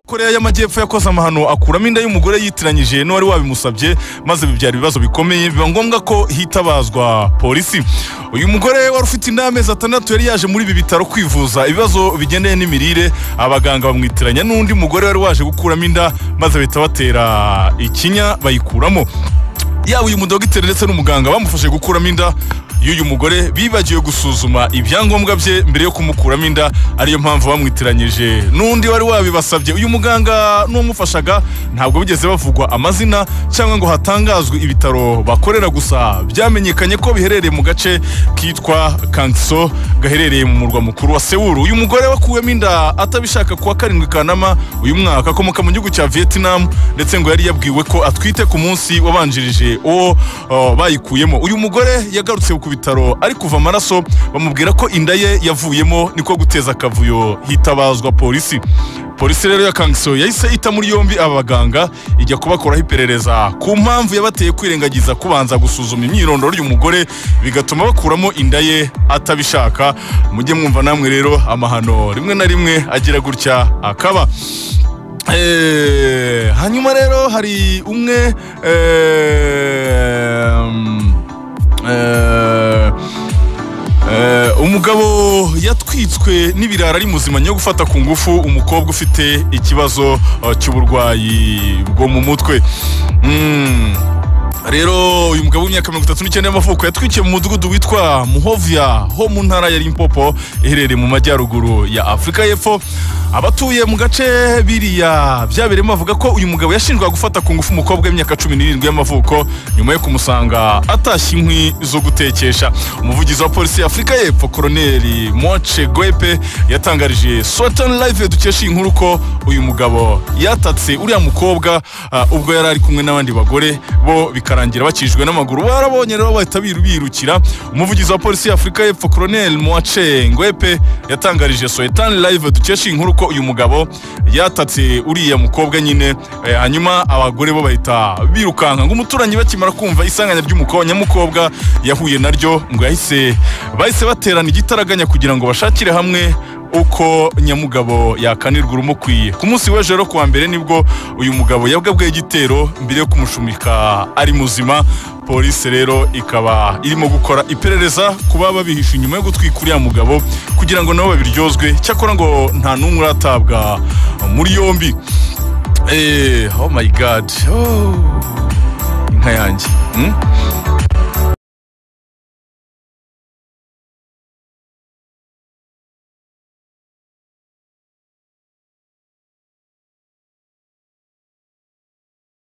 Korea y'Amajyepfo yakoze amahano, akuramo inda y'umugore yitiranyije n'uwari wabimusabye, maze bibyara ibibazo bikomeye, biba ngombwa ko hitabazwa polisi. Uyu mugore wari ufite inda y'amezi 6 yari yaje muri ibi bitaro kwivuza ibibazo bigendanye n'imirire. Abaganga bamwitiranya n'undi mugore wari waje gukuramo inda, maze bahita batera ikinya bayikuramo. Yaba uyu mudogiteri ndetse n'umuganga bamufashe gukuramo inda y'uyu mugore bibagiwe gusuzuma ibyangombwa bye mbere yo kumukuramo inda, ariyo mpamvu bamwitiranyije n'undi wari wabibasabye. Uyu muganga n'uwamufashaga ntabwo bigeze bavugwa amazina cyangwa ngo hatangazwe ibitaro bakorera, gusa byamenyekanye ko biherereye mu gace kitwa Kangso gaherereye mu murwa mukuru wa Seoul. Uyu mugore wakuwemo inda atabishaka kuwa 7 Kanama uyu mwaka akomoka mu gihugu cya Vietnam, ndetse ngo yari yabwiwe ko atwite ku munsi wabanjirije uwo bayikuyemo. Uyu mugore yagarutse ku bitaro ari kuva amaraso, bamubwira ko inda ye yavuyemo, niko guteza akavuyo hitabazwa polisi. Polisi rero ya Kangso yahise ita muri yombi aba baganga, ijya kubakoraho iperereza ku mpamvu yabateye kwirengagiza kubanza gusuzuma imyirondoro y'umugore, bigatuma bakuramo inda ye atabishaka. Mujye mwumva namwe rero amahano rimwe na rimwe agira gutya akaba. Hanyuma rero hari umwe umugabo yatwitswe n'ibirara ari muzima nyo gufata ku ngufu umukobwa ufite ikibazo cy'uburwayi bwo mu mutwe. Rero uyu mugabo w'imyaka 39 y'amavuko yatwikiye mu mudugudu witwa Muhovia ho mu ntara ya Limpopo iherereye mu majyaruguru ya Afurika y'Epfo. Abatuye mu gace biriya byabereyemo bavuga ko uyu mugabo yashinjwaga gufata ku ngufu umukobwa w'imyaka 17 y'amavuko nyuma yo kumusanga atashye inkwi zo gutekesha. Umuvugizi wa polisi ya Afurika y'Epfo Colonel Moche Gwepe yatangarije Sultan Live dukesha iyi nkuru ko uyu mugabo yatatse uriya mukobwa ubwo yari ari kumwe n'abandi bagore bo bikarangira bakijwe n'amaguru. Barabonye rero bahita birukira. Umuvugizi wa polisi ya Afurika y'Epfo Colonel Moche Ngwepe yatangarije Sultan Live dukesha iyi nkuru ko uyu mugabo yatatse uriya mukobwa nyine, hanyuma abagore bo bahita birukanka. Ngo umuturanyi bakimara kumva isanganya ry'umukobwa yahuye naryo, ngo bahise baterana igitaraganya kugira ngo bashakire hamwe uko nyamugabo yakanirwa urumukwiye. Ku munsi w'ejo rero kuwa mbere nibwo uyu mugabo yabwabwiye igitero mbere yo kumushumika ari muzima. Polisi rero ikaba irimo gukora iperereza kuba babihishe inyuma yo gutwika uriya mugabo kugira ngo nabo babiryozwe, cyakora ngo nta n'umwe uratabwa muri yombi. Oh my god, oh, inka yanjye.